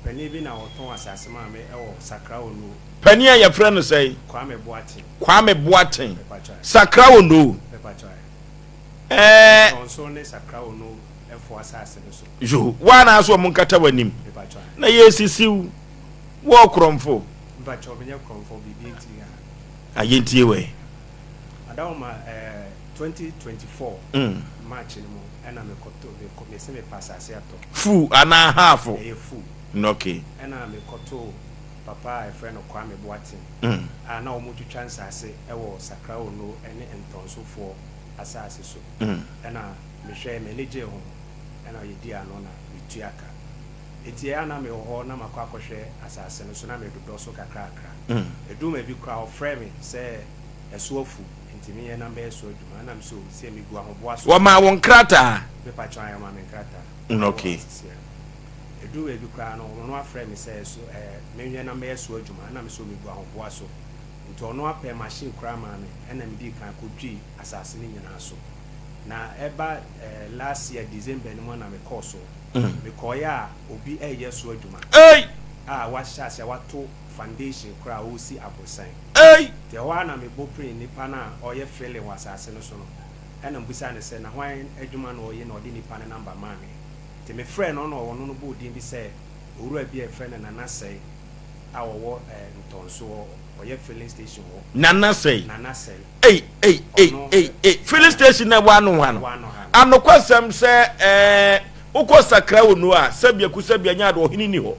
Ɔpanin bi na ɔtɔn asase maa me wɔ Sakra Ono. Panin a yɛfrɛ no sɛn? Kwame Boateng. Kwame Boateng. Mepakyɛw. Sakra Ono. Mepakyɛw. Ɛɛ. Ntɔnso ne Sakra Ono foɔ asase no so. Yo, woa na so wɔn nkata w'anim. Mepakyɛw. Na yɛresisiw wɔ korɔmfo. Mepakyɛw, menyɛ korɔmfo, biribi nti a. A yɛntie wɛ. Adawoma ɛɛ 2024 March no mu ɛna mekɔtɔ mekɔ mese mepɛ asase atɔ. Full anaa half? Ɛyɛ full. Okay. Ɛna mekɔtoo papa a yɛfrɛ no Kwame Boateng a na wɔn twitwa nsase ɛwɔ Sakra Ono ɛne Ntɔnsofoɔ asase so. Ɛna mehwɛɛ m'ani gyee ho ɛna yɛdii ano na metua ka. Enti ɛyɛ a na mewɔ hɔ na makɔ akɔhwɛ asase no so na medodɔ so kakrakra. Ɛduu baabi koraa ɔfrɛɛ me sɛ ɛso afu nti menyɛ na mbɛyɛ so adwuma ɛna me sɛ o sɛ megu ahoboa so. Wɔmaa wo nkrataa? Mepakyɛw ae wɔmaa me nkrataa. Okay. Ɛwɔ asese a. Ɛduu baabi koraa no ɔno afrɛ me sɛ ɛso ɛɛ menyɛ na mbɛyɛ so adwuma ɛna me sɛ o megu ahoboa so. Nti ɔno apɛ machine koraa maa me ɛna medii kan kɔdwii asase no nyinaa so. Na ɛba ɛɛ last year December no mu na mekɔɔ so. Mekɔeɛ a obi ɛreyɛ so adwuma. Ei! A wahyɛ aseɛ wato foundation koraa a ɔresi aborosan. Ei! Nti ɛhɔ ara na mebɔ pirii nipa no a ɔreyɛ filling wɔ asase no so no, ɛna mebisaa no sɛ na hwan adwuma na ɔreyɛ na ɔde nipa no number maa me. Nti mefrɛɛ no na ɔno no bɔɔ din bi sɛ owura bi a yɛfrɛ no Nana Sɛe a ɔwɔ Ntɔnso hɔ, ɔyɛ filling station hɔ. Nana Sɛe? Nana Sɛe. Ei, ei, ei, ei, ei, filling station na ɛwɔ ano ha no. Anokwasɛm sɛ ɛɛ wokɔ Sakra Ono a, sɛbea ku sɛbea nya ade ɔhene ni hɔ.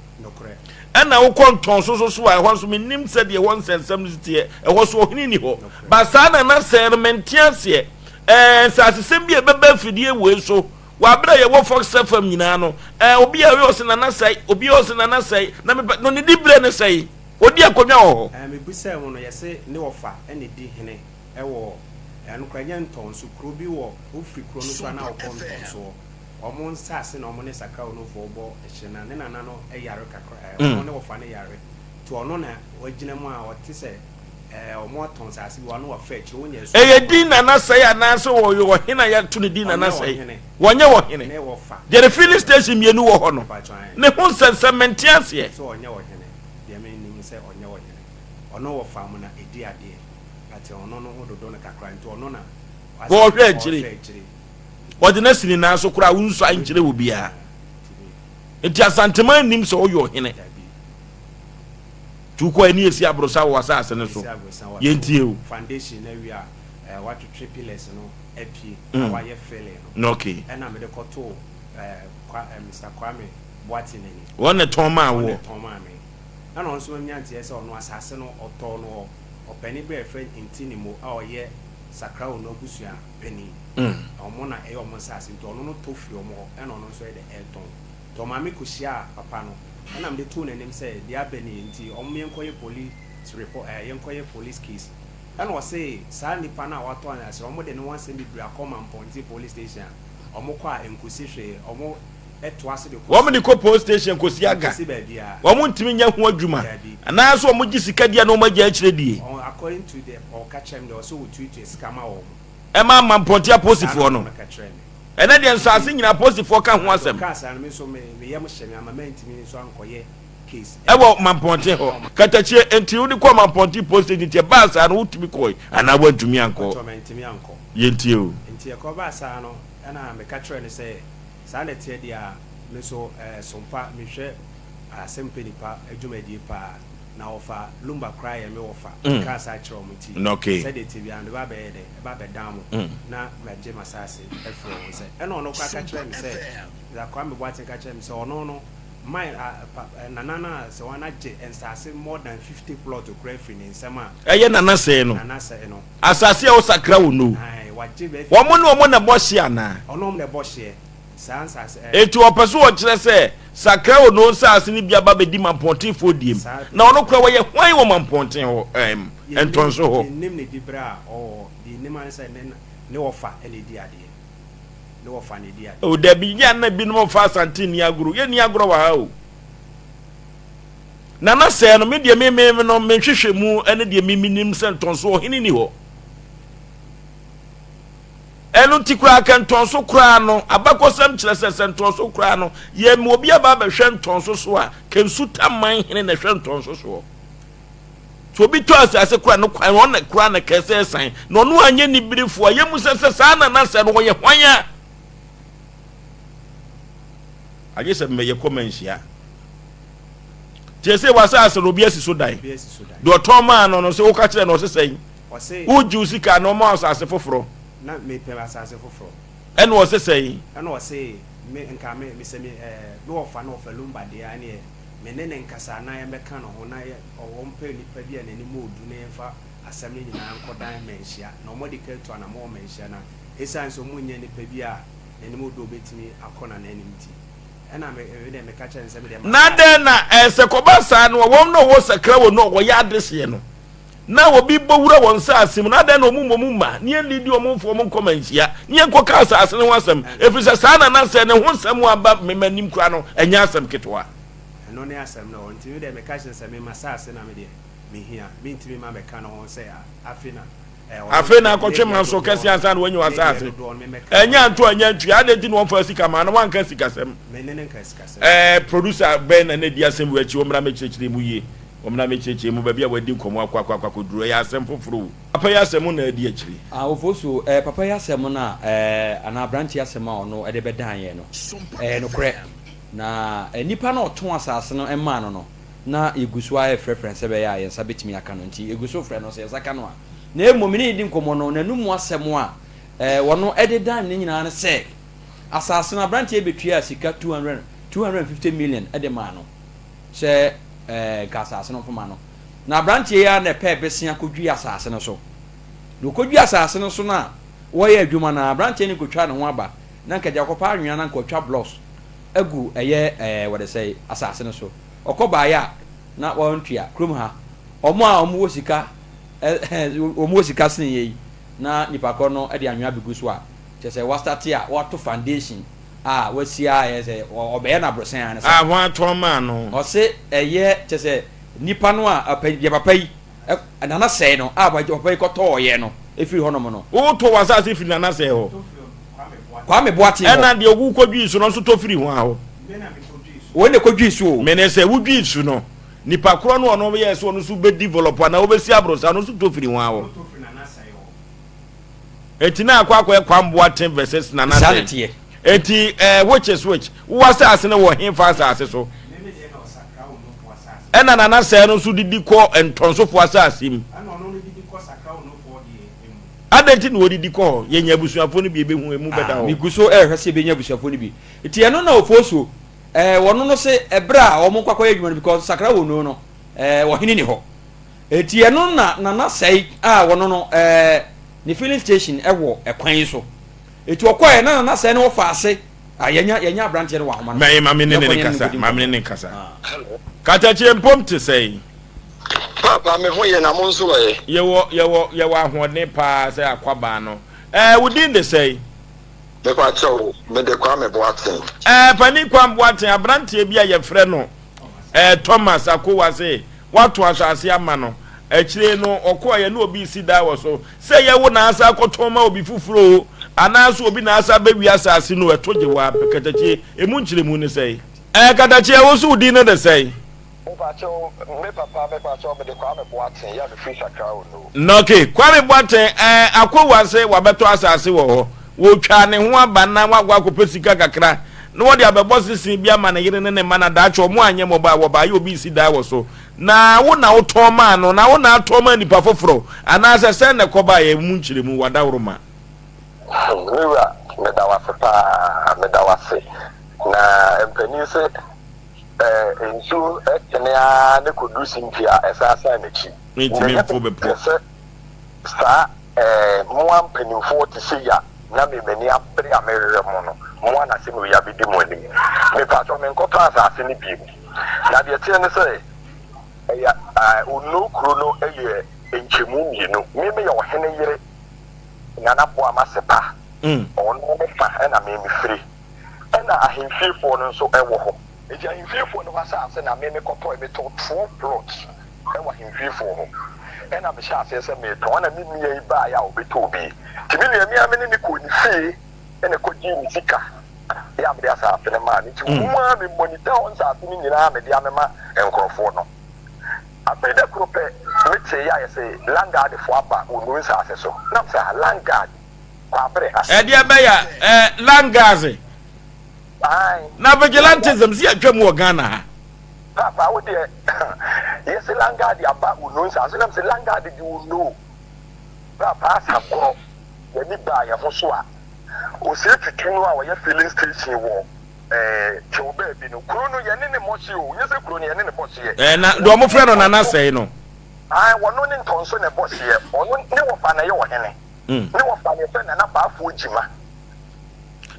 Ɛna wokɔ Ntɔnso so so a, ɛhɔ nso mennim sɛdeɛ ɛhɔ nsɛnsɛm no si teɛ, ɛhɔ so ɔhene ni hɔ. Ba saa na na sɛɛ no mente aseɛ. Ɛɛ nsasesɛm bi a ɛbɛba afidie wei so wɔ abere a yɛwɔ Fox FM nyinaa no, ɛɛ obi a ɔyɛ ɔse Nana Sɛe, obi a ɔse Nana Sɛe, na mepɛ no ne diberɛ ne sɛe. Ɔdi akonnwa wɔ hɔ. Ɛɛ mebisaa mu no, yɛse ne wɔfa na ɛdi hene wɔ, ɛno koraa ɛnyɛ Ntɔnso, kuro bi wɔ, wofiri kuro no so a na wokɔ Ntɔnso hɔ. Wɔn nsaase na wɔn ne Sakraonofoɔ bɔ hye na ne nana no yare kakra, ɛɛ ɔno ne wɔfa no yare nti ɔno na wagyina mu a ɔte sɛ ɛɛ wɔn atɔn nsaase bi wɔ ano wafa akyire wɔn nyɛ Ɛyɛ din Nana Sɛe anaasɛ wɔyɛ ɔhene a yɛato ne din Nana Ɔnyɛ Sɛe? ɔhene. Wɔnyɛ ɔhene. Ne wɔfa. Deɛ ne filling station mmienu wɔ hɔ no, Mpakyɛw ae. ne ho nsɛnsɛm mente aseɛ. Sɛ ɔnyɛ ɔhene, deɛ me nim ne sɛ ɔnyɛ ɔhene. Ɔno wɔfa mu na ɛdi adeɛ but ɔno no ho dodo no kakra nti ɔno na Wɔhwɛ ɔhwɛ akyire. akyire. Wɔde no asi ne nan so koraa wonsua nkyerɛ obiara. Nti Asanteman nnim sɛ ɔyɛ ɔhene. Nti wokɔ ani esi aborosa wɔ asase no so. Yɛntie o. Foundation no awie a, watwetwe pillars no apue na wayɛ filling no. Okay. Ɛna mede kɔtoo Mister Kwame Boateng anim. Wɔn na ɛtɔn maa woɔ? Wɔn na ɛtɔn maa me. Ɛna ɔno nso manya nteɛ sɛ ɔno asase no ɔtɔɔ no wɔ ɔpanin bi a yɛfrɛ no Ntinimo a ɔyɛ Sakra Ono abusua panin. Wɔn na ɛyɛ wɔn nsaase nti ɔno no tɔ firi wɔn hɔ ɛna ɔno nso yɛ dɛ ɛretɔn. Nti ɔmaa me kɔhyiaa papa no ɛna mede too n'anim sɛ deɛ aba nie nti wɔn yɛnkɔyɛ police report ɛɛ yɛnkɔyɛ police case. Ɛna ɔse saa nipa no a watɔ asase no wɔn de ne ho asɛm bebree akɔ Mampɔnten police station a wɔn kɔ a ɛnkosi hwee wɔn toa so de kɔ Wɔn de kɔ police station kɔsi aga. Ɛnkosi baabiara. Wɔn ntumi nyɛ ho adwuma. Daabi. Anaasɛ wɔn gye sika di a na wɔn agya akyire die. Wɔn according to deɛ ɔka kyerɛ me deɛ ɔse wɔtuatua sika ma wɔn. Ɛma Mampɔnten apolisifoɔ no. Ɛnɛ deɛ nsaase nyinaa apolisifoɔ ka ho asɛm. Ɛwɔ Mampɔnten hɔ. Katakyie, enti wode kɔɔ Mampɔnten police station nti ɛbaa saa no wotumi kɔe anaa woantumi ankɔ? Yɛntie o. Nti ɛkɔbaa saa no ɛna meka kyerɛɛ no sɛ saa na ɛteɛ deɛ a me nso sompa mehwɛ asɛmpɛ nipa dwumadie paa. Na wɔfa Lumba koraa yɛ me wɔfa. Mekaa saa kyerɛɛ wɔn nti, sɛdeɛ ɛteɛ biara mede ba abɛyɛ dɛn? Ɛba abɛdan mo na magye m'asaase afiri wɔn nsam. Ɛnna ɔno koraa ka kyerɛɛ me sɛ, Dza Kwame Boateng ka kyerɛɛ me sɛ ɔno no, mine a pa Nana no a sɛ wɔn agye nsaase more than 50 plot koraa afiri ne nsam a. Ɛyɛ Nana sɛɛ no. Nana sɛɛ no. Asaase a wɔsakra wɔ no. Ae, wagye bɛyɛ Wɔn ne wɔn na ɛbɔ hyeɛ anaa? Ɔne wɔn na ɛbɔ hyeɛ. Saa nsaase ɛɛ. Enti ɔpɛ sɛ ɔkyerɛ sɛ Sakra Ono nsaase no bi aba abɛdi Mampɔntenfoɔ diem. Saa. Na ɔno koraa wɔyɛ hwan wɔ Mampɔnten hɔ, ɛɛm, Yɛnnim, Ntɔnso hɔ? yɛnnim ne diberɛ a ɔwɔ hɔ. Deɛ yɛnim ara ne sɛ ne na, ne wɔfa na ɛdi adeɛ. Ne wɔfa na ɛdi adeɛ. O dabi, yɛ a na binom mfa Asante nni agorɔ. Yɛnni agorɔ wɔ ha o. Nana sɛɛ no, me deɛ me me no, me nhwehwɛmu ne deɛ me menim sɛ Ntɔnso ɔhene nni hɔ. Ɛno nti koraa ka ntɔnso koraa no, abakɔsɛm kyerɛ sɛ sɛ ntɔnso koraa no, yɛma obi aba abɛhwɛ ntɔnso so a, ka Nsutaman hene na ɛhwɛ ntɔnso soɔ. Sɛ obi tɔ asase koraa no kwan, ɔno na koraa na kɛsɛ ɛsan, na ɔno anyɛ niberefoɔ a, yɛmu sɛ sɛ saa na na sɛ no ɔyɛ hwan a? Agye sɛ mɛyɛ kɔ manhyia. Tie sɛ w'asase no obi asi so dan. Deɛ ɔtɔn maa no no sɛ woka kyerɛ no ɔse sɛn? Wogye wo sika na ɔma wo asase foforɔ. Na mepɛ asase foforɔ. Ɛna ɔse sɛn? Ɛna ɔse me nka me mesɛ me ɛɛ me wɔfa no wɔfa Lumba deɛ ɛneɛ me ne ne nkasa na yɛmmɛka ne ho na yɛ ɔmpɛ nipa bi a n'anim ɔɔdu na yɛmfa asɛm no nyinaa nkɔdan Manhyia na wɔn adi ka atu anamɔ wɔ Manhyia na esiane sɛ wɔn nnya nipa bi a n'anim ɔɔdu a ɔbɛtumi akɔ n'anim nti ɛna me me deɛ meka kyerɛ no sɛ me deɛ Na dɛn na ɛsɛ kɔba saa no a wɔn na wɔwɔ sakra wɔ no a wɔyɛ adehyeɛ no na obi bɔ wura wɔn nsaase mu na adɛn na wɔn mmɔ mu mma ne yɛn di wɔn mfo wɔn nkɔ manhyia ne yɛn nkɔka asaase no ho asɛm ɛfiri sɛ saa na na sɛ ne ho nsɛm aba mema anim koraa no ɛnyɛ asɛm ketewa. Ɛno ne asɛm no nti me deɛ meka kyerɛ no sɛ me m'asaase na me deɛ mehia mentumi ma mɛka ne ho sɛ afe na Afei na akɔtwe manso kɛse ansa na wanya w'asase. Ɛnyɛ anto ɛnyɛ antua. Adɛn nti na wɔmfa sika maa no? Wanka sikasɛm. Ɛɛ producer bɛn na na di asɛm wei akyi? Wɔmmra mmɛkyerɛkyerɛ mu yie. Wɔmmra mmɛkyerɛkyerɛ mu baabi a wɔadi nkɔmmɔ akɔ akɔ akɔ akɔduru. Ɛyɛ asɛm foforɔ o. Papa yi asɛm na adi akyire. Ah Ofosu eh, papa yi asɛm no a eh, anaa aberanteɛ yi asɛm a ɔno de bɛdan yɛn no, ɛyɛ nokorɛ. Na eh, nipa no a ɔtɔn asase no maa no no, na yɛgu so ara refrɛfrɛ no sɛ ɛbɛyɛ a yɛn nsa bɛtumi aka no. Nti yɛgu so frɛ no, sɛ yɛn nsa ka no a. Na mmom me ne no di nkɔmmɔ no, n'anom asɛm a ɔno de dan ne nyinaa ne sɛ, asase no, aberanteɛ yi bɛtuaa sika 200, 250 million de maa no sɛ nka asase no mfoma no. Na aberanteɛ yi ara na ɛpɛɛ besea kɔdwii asase no so. Na ɔkɔdwii asase no so no a wɔreyɛ adwuma no ara, aberanteɛ no kɔtwaa ne ho aba, na nka agya kɔpɛ anwea na nka ɔtwa blocks agu ɛyɛ ɛɛ wɔde sɛe asase no so. Ɔkɔ baeɛ a na wɔntua. Kurom ha, wɔn a wɔwɔ sika ɛ wɔwɔ sika sene yɛ yi na nipa korɔ no de anwea bɛgu so a, kyerɛ sɛ wastate a wato foundation a wasi a ɛyɛ sɛ ɔbɛyɛ no aborosan ara ne sa. A wɔatɔn maa no. Ɔse ɛyɛ kyerɛ sɛ nipa no a deɛ papa yi Nana sɛe no a papa yi kɔtɔɔeɛ no firi hɔnom no. Wotɔ w'asase firi Nana sɛe hɔ. Kwame Boateng hɔ. Ɛna deɛ wokɔdwii so no nso tɔ firi hwan hɔ? Wei na ɛkɔdwii so o. Mene sɛ wodwii so no, nipa korɔ no ɔno yɛɛ sɛ ɔno nso bɛ develop anaa wobɛsi aborosan no nso tɔ firi hwan hɔ? Enti na akɔ akɔyɛ Kwame Boateng versus Nana Saa na sɛe. ɛteɛ. Enti eh, which is which? Wo asase no wɔ hefa asase so? Ɛna Nana sɛɛ no nso didi kɔ Ntɔnsofoɔ asase mu. Adɛn nti na wɔdidi kɔ hɔ? Yɛnya abusuafoɔ no bi ɛbɛhu emu bɛda Ah, hɔ. megu so rehwɛ sɛ yɛbɛnya abusuafoɔ no bi. Nti ɛno na Ofosuo, eh, wɔno no se ɛberɛ a wɔn kɔ akɔyɛ adwuma no because Sakra wɔ no no, eh, ɔhene ni hɔ. Nti ɛno na Nana Sɛe a wɔno no, eh, ne filling station wɔ ɛkwan yi so. Nti ɔkɔɛ na Nana Sɛe no wɔ ase. Ah, yɛnya, yɛnya aberanteɛ no wɔ ahoma no so. Mɛyi ma me ne ne Yɛnkɔ ne ne nkasa, nkɔdi ma me ne nkɔmmɔ. ne nkasa. Ah. Katakyie mpom te sɛn? Paapa me ho yɛ na mo nso ɛ? Yɛwɔ yɛwɔ yɛwɔ ahoɔden paa sɛ akwabaa no. Ɛɛ wo din de sɛn? Mepa kyɛw, me de Kwame Boateng. Ɛɛ panin Kwame Boateng, abranteɛ bi a yɛfrɛ no ɛɛ Thomas Akowa se wato asase ama no. Akyire no ɔkɔeɛ na obi resi dan wɔ so. Sɛ ɛyɛ wo na asa akɔtɔn ma obi foforɔ o, anaasɛ obi na asa abɛwia asase no o, ɛto gye wo ara pɛ. Katakyie, emu nkyerɛmu ne sɛn? Ɛɛ Katakyie, wo nso wo din no de sɛn? Mepakyɛw me papa mepakyɛw mede Kwame Boateng yɛ a mefiri Sakra Ono. Nɔke, Kwame Boateng ɛɛ Akowua se wabɛtɔ asase wɔ hɔ. Wɔtwaa ne ho aba na wakɔ akɔpɛ sika kakra na wɔde abɛbɔ sese bi ama ne yere ne ne mma na daakye wɔn anyɛ mmɔbɔ a wɔbaeɛ obi resi dan wɔ so. Na wo na wotɔn maa no na wo na atɔn maa nipa foforɔ anaasɛ sɛn na ɛkɔbaeɛ mu nkyerɛmu wadaworoma. Me wura meda wo ase paa meda wo ase na mpanin se Ɛɛ, nsuo tene ara ne kɔduru simpie a, ɛsan san n'akyi. Mentumi Meyɛ mforo bepɔ. pɛ sɛ saa ɛɛ mmoa mpanimfoɔ te sei a na me m'ani abere a merehwehwɛ mo no, mo ara na asɛm wei abɛdi mo anim. Mepakyɛw, menkɔtɔ asase no bio. Na deɛ ɛteɛ ne sɛ, ɛyɛ ɛɛ Onoo kuro no yɛ nkyɛmu mmienu. Me meyɛ ɔhene yere Nana Boama Sepa. Ɔno ne fa ɛna me mefiri. Ɛna ahemfiefoɔ no nso wɔ hɔ. Enti ahemfiefoɔ no hɔ asase na me mekɔtɔe, metɔɔ 12 plots. Ɛwɔ ahemfiefoɔ hɔ. Ɛna mehyɛɛ aseɛ sɛ meretɔn, ɛna me nua yi baeɛ a ɔbɛtɔɔ bi. Nti me nua, me ara me ne no kɔɔ ne fie ɛna ɛkɔgyee ne sika yɛ a mede asase no maa no. Nti wɔn ara me monitor hɔ nsase no nyinaa a mede amema nkorɔfoɔ no. Afei da koro pɛ metee yɛ a yɛse Landguard foɔ aba Onoo nsase so. Na mesɛ ah Landguard, Kwaabere ha. Ɛdeɛ bɛyɛ a eh, Landguards. Ae. Na vigilantism si atwam wɔ Ghana ha. Papa wo deɛ yɛse langard aba wo no nsa so nam se langard de wo no papa asa gorɔ yɛni baa yɛ ho so a osee tutu no a ɔyɛ filling station wɔ eh, kyɛw baabi no kuro no yɛne ne mmɔ hyeɛ o nyɛ sɛ kuro no yɛne ne bɔ hyeɛ. Eh, na deɛ ɔmo frɛ no nana sɛe no. Ae wɔno ne ntɔnso na ɛbɔ hyeɛ ɔno ne wɔfa na ɛyɛ ɔhene mm. Ne wɔfa ne yɛfrɛ nana baafoɔ gyima.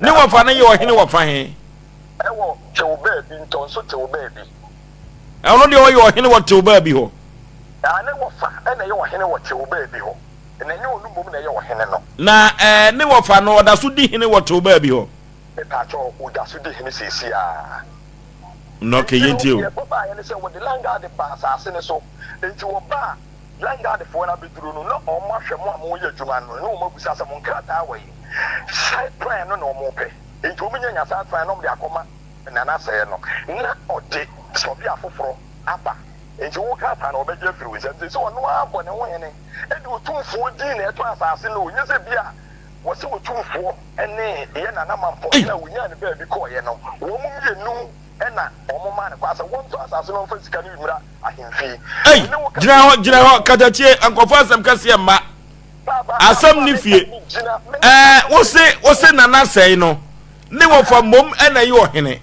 Ne wɔfa no yɛ ɔhene wɔfa he. Ɛwɔ tew baabi, ntɔnso tew baabi. Ɛno deɛ ɔyɛ ɔhene wɔ tew baabi hɔ. Na ne wɔfa na ɛyɛ ɔhene wɔ tew baabi hɔ, na ɛnyɛ ɔno mmom na ɛyɛ ɔhene no. Na ɛɛ ne wɔfa no, ɔda so di hene wɔ tew baabi hɔ. Mepaakyɛw, ɔda so di hene seesei ara. Na okay, Enti no, yɛntie o. deɛ ɛkɔbaeɛ ne sɛ wɔde Langard baa asase no so. Enti wɔbaa Langardfoɔ no abɛduru no, na wɔahwɛ mo a moreyɛ adwuma no, na wɔabisa sɛ, Mo nkrataa wɔ he? Site plan no na wɔrepɛ. Enti wɔn nya nya saa kwan na wɔn de akɔma Nana sɛɛ no na ɔde sɔbea foforɔ aba. Enti wo krataa no ɔbɛgye afiri wo nsam. Seesei ɔno ara bɔ ne ho hene de otumfoɔ din na ɛtɔ asaase no o, nyɛ sɛ bi a wɔse otumfoɔ ne yɛ Nana Mampɔhene a wɔnyaa no baabi kɔeɛ no, wɔn mmienu na wɔn maa no kwan sɛ wɔntɔ asaase no mfa sika no bi mmra ahemfie. Ei, Me ne wo kasa gyina hɔ, gyina hɔ, katakyie, nkɔfa asɛm kɛseɛ mma. Asɛm ne fie. Ɛɛ wose wose nana sɛe no ne wɔfa mmom ɛna ɛyɛ ɔhene.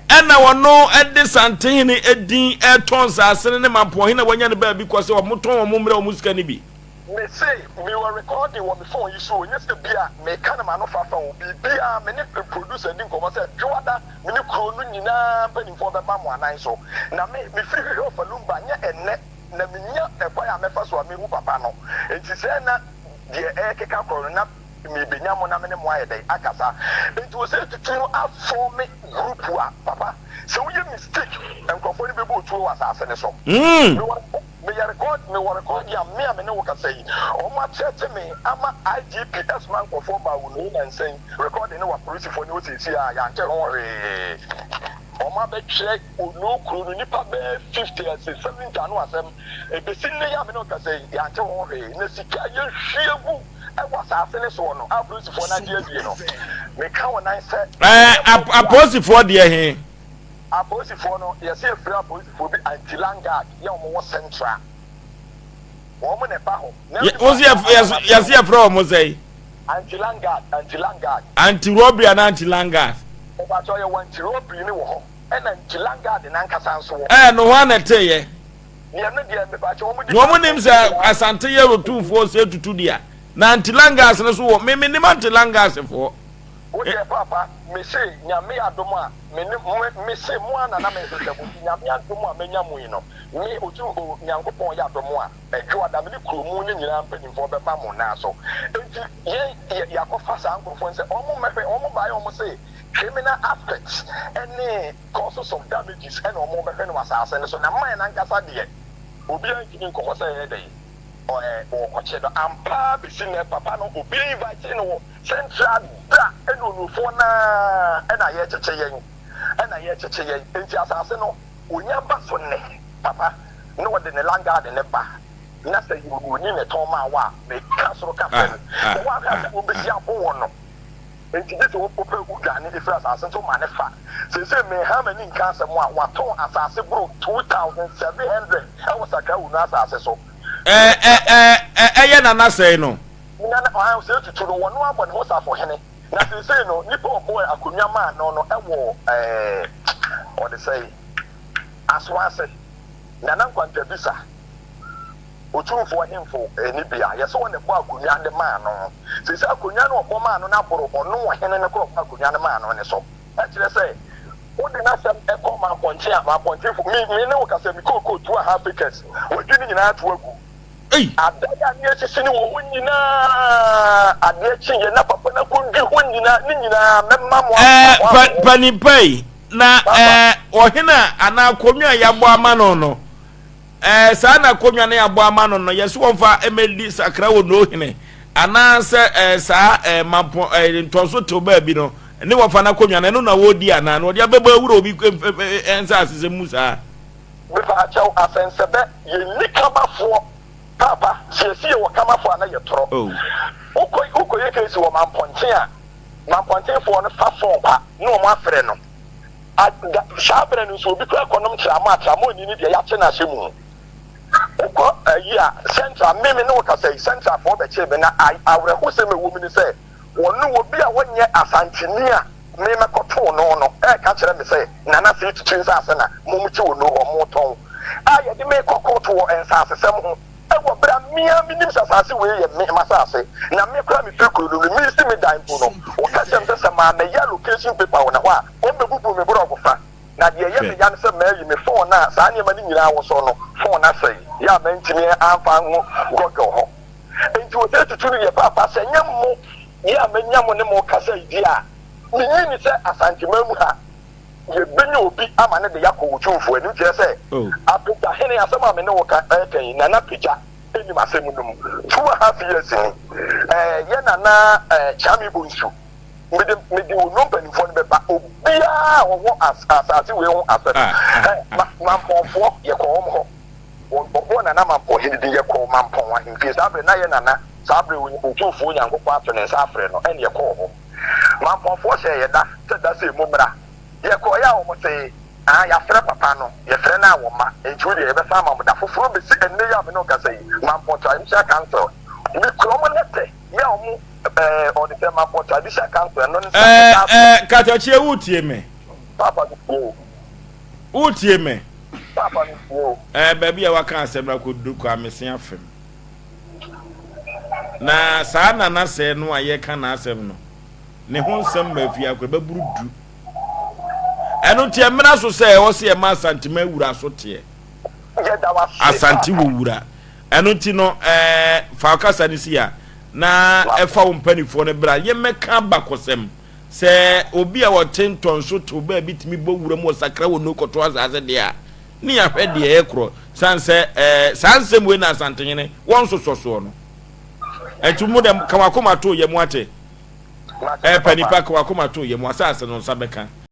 Ɛna wɔno ɛde santehene edin ɛtɔn nsaase no ne mampɔhene a wanya no baabi kɔ sɛ wɔn tɔn wɔn mmerɛ wɔn sika no bi. Mese mewɔ recording wɔ me phone yi so o, nyɛ sɛ bia meka no m'ano fafa o, biribiara me ne producer di nkɔmmɔ sɛ Dwoada me ne kuro no nyinaa mpanimfoɔ bɛba mo anan so, na me mefiri hwehwɛ Ɔfalumba nyɛ ɛnnɛ na minnya ɛkwan a mɛfa so a mehu papa no. Enti sɛɛ na deɛ ɛrekeka korɔ no, na merebɛnya mo na me ne mo ayɛ dɛn akasa. Enti ɔsɛ tutu no afɔme group a, papa, sɛ woyɛ mistake, nkurɔfoɔ no bɛbɔ otuo wɔ asase no so. Mewɔ, meyɛ record, mewɔ recording a me a me ne wo kasa yi, wɔn akyerɛkye me ama IGP ɛsoma nkurɔfoɔ baa Wunoi nansa yi, recording no wɔ apolisifoɔ ne hɔ seesei a yɛante ho hwee. Wɔn abɛtwerɛ Onoo kuro no nnipa bɛyɛ 50 ɛse 70 ano asɛm. Ɛbɛsi nnɛ yi a me ne wo kasa yi, yɛante ho hwee. Na sika a yɛhwie gu wɔ asaase no soɔ no a apolisifoɔ no agye adie no, meka wo nan sɛ Ɛɛ, ɛnyɛ obi a. Apolisifoɔ deɛ he? Apolisifoɔ no, yɛse yɛfrɛ apolisifoɔ bi anti-landguard, yɛ wɔn wɔ Central. Wɔn na ɛba hɔ. Na Yɛ, wo se yɛse yɛfrɛ wɔn sɛn? Anti-landguard, anti-landguard. Anti-robbery anaa anti-landguard? Mepakyɛw, yɛwɔ anti-robbery no wɔ hɔ, ɛna anti-landguard no ankasa nso wɔ hɔ. Ɛɛ, no hwan na ɛteeɛ? Deɛ no deɛ, mepakyɛw, wɔn di Na wɔn kan nim kɔ sɛ nyinaa. Asante yɛ Otumfoɔ sɛ tutu deɛ. Na anti-landguards no nso wɔ, me menim anti-landguards foɔ. Wo deɛ paapa, mese Nyame adom a, me ne, me, mese mo ara na na mehwehwɛ mo, nti Nyame adom a manya mo yi no, me, Otum, o, Nyankopɔn yɛ adom a, Adwoada, me ne kuro mu no nyinaa mpanimfoɔ bɛba mo nan so. Enti yɛn, yɛ, yɛakɔfa saa nkurɔfoɔ no sɛ wɔn mmɛhwɛ. Wɔn baeɛ a wɔse criminal aspects ne causes of damages na wɔrebɛhwɛ no wɔ asase no so. Na mine ankasa deɛ, obiara ntumi nkɔ hɔ sɛ ɛyɛ dɛn, ɔ, ɛ, wɔrekɔkye no. Ampa ara bɛsi nnɛ, papa no, obiara invitee no wɔ Central da, ɛna onuofoɔ no ara na yɛrekyekye yɛn, ɛna yɛrekyekye yɛn. Enti asase no, Onya ba so nnɛ papa na ɔde ne landguard no ba na sɛ yɛ onuoni na ɛtɔn maa wo a meka soro ka fam sɛ woanhwɛ a sɛ wɔbɛsi abo wɔ no nti gye sɛ wopɛ wodwane ɛfiri asase nso ma ne fa seesei menha m'ani nka asɛm a watɔn asase boro 2700 ɛwɔ Sakra Wunu asase so. Ɛyɛ nana sɛe no. Nana sɛ tutu no wɔno abɔ ne ho safohene. Na seesei no, nipa a ɔbɔɔ akonnwa maa no no wɔ ɛɛ ɔde sɛe aso ase. Nana Nkwantabisa, Otumfoɔ Hemfo ne bea, yɛsɛ wɔn na ɛbɔ akonnwa de maa no. Seesei akonnwa no a ɔbɔ maa no no aboro ɔno ɔhene no korɔ ɔbɔ akonnwa no maa no no so. Ɛkyerɛ sɛ wode n'asɛm kɔ Mampɔnkye a, Mampɔnkyefo, me me ne wo kasa, me kookoo 2½ acres, wɔadwi ne nyinaa ato agu. Ei! Adan a ne asisi no wɔ hɔ nyinaa, adeɛ kyeeɛ na papa no akɔdwi hɔ nyinaa, ne nyinaa mɛma mo Ɛɛ, mo pa, abɔ. panin pa yi, na Papa. ɛɛ, ɔhene a anaa akonnwa a yɛabɔ ama no no, ɛɛ saa na akonnwa no yɛabɔ ama no no, yɛsɛ wɔmfa mmɛdi sakra wɔ no hene anaasɛ ɛɛ saa ɛɛ mampɔ ɛɛ ntɔnso tew baabi no ne wɔfa no akonnwa no ɛno na wɔredi anaa na wɔde abɛbɔ awura obi nsaase sɛ mu saa. Mepaakyɛw asɛnsɛbɛ yɛnni kamafoɔ paapa sɛ yɛsi yɛwɔ kamafoɔ a na yɛtorɔ Oh. wokɔ wokɔyɛ case wɔ mampɔnten a mampɔntenfoɔ no fa phone kwa na wɔn afrɛ no A da saa berɛ no nso obi koraa kɔnom tramo a tramoni no deɛ yɛakye no ahyɛ mu wokɔ ayi a central me me ne wo kasa yi centralfoɔ bɛkyee me na awerɛhosɛm ɛwɔ mu ne sɛ wɔne obi a wɔnyɛ asanteni a me mɛkɔtoo no no ɛreka kyerɛ me sɛ Nana Sei Tutu nsase na mo te wɔ no hɔ motɔn a yɛde me kɔ kɔɔto wɔ nsasesɛm ho wɔ berɛ a me ara menim sɛ asase wei yɛ me m'asase na me koraa mefiri kuro no mu meresi me dan mpo no wɔka kyerɛ me sɛ sɛ mammɛyɛ allocation paper wɔ ne hɔ a wɔmmɛbubu me borɔgo fa na deɛ ɛyɛ me ya ne sɛ mayi me phone a saa nneɛma no nyinaa wɔ so no phone asɛe yɛ a mantumi amfa ango Google hɔ enti wɔ sɛ tutu no deɛ paapa sɛ nyɛ mo yɛ a manya mo ne mo kasa yi deɛ a menyi ni sɛ Asanteman mu ha yɛbɛnya obi ama no de yɛakɔ Otumfoɔ anim, kyerɛ sɛ, Apagya hene, asɛm a me ne wo ka reka yi, Nana Pagya nnim asɛm no mu. 2½ years ni, ɛɛ, yɛ Nana ɛɛ, Kyame Bonsu, mede, mede Onuo mpanimfoɔ no bɛba, obiara a ɔwɔ as, asase wei ho asɛm, ɛ, ma, Mampɔnfoɔ, yɛkɔ wɔn hɔ, wɔ, wɔbɔɔ Nana Mampɔn hene din, yɛkɔɔ Mampɔn ahemfie, saa berɛ na yɛ Nana, saa berɛ Otumfoɔ Nyankopɔn ato ne nsa afrɛ no, ɛne yɛkɔɔ hɔ. Mampɔnfoɔ hyɛɛ yɛ da sɛ da sei mommra. Yɛkɔeɛ a wɔn see, Aa yɛafrɛ papa no, yɛfrɛ no a wɔmma, enti wo deɛ yɛbɛsan ama mo da foforɔ bɛsi ɛnnɛ yi a me ne wo kasa yi, Mampɔn Traditional Council, mekura wɔn lɛtɛ yɛ a wɔn ɛɛ ɔde sɛ Mampɔn Traditional Council ɛno ne Ɛɛ ɛɛ Katakyie wotie me? Paapa me tie o. Wotie me? Paapa me tie o. Ɛɛ baabi a waka asɛm no akɔduru Kwame Seafem. Na saa Nana Sɛɛ no a yɛreka n'asɛm no, ne ho nsɛm ma afie akora bɛboro du. Ɛno nti ɛmmra so sɛ ɛwɔ sɛ yɛma Asantema wura so teɛ. Asante wɔ wura. Ɛno nti no, ɛɛ fa ɔkasa no si a na ɛfa wo mpanimfoɔ no bra yɛmmɛka abakɔsɛm sɛ obi a ɔte ntɔnso tew baabi tumi bɔ wura mu ɔsakra wɔ no kɔto asase deɛ a ne yɛahwɛ deɛ ɛkorɔ sane sɛ ɛɛ saa nsɛm wei na Asantehene wɔn sosɔ soɔ no. Ɛnti mo dɛ ka wakoma to yɛ mu ate. Ɛɛ pɛ nipa ka wakoma to yɛ mu asase no nsa bɛka.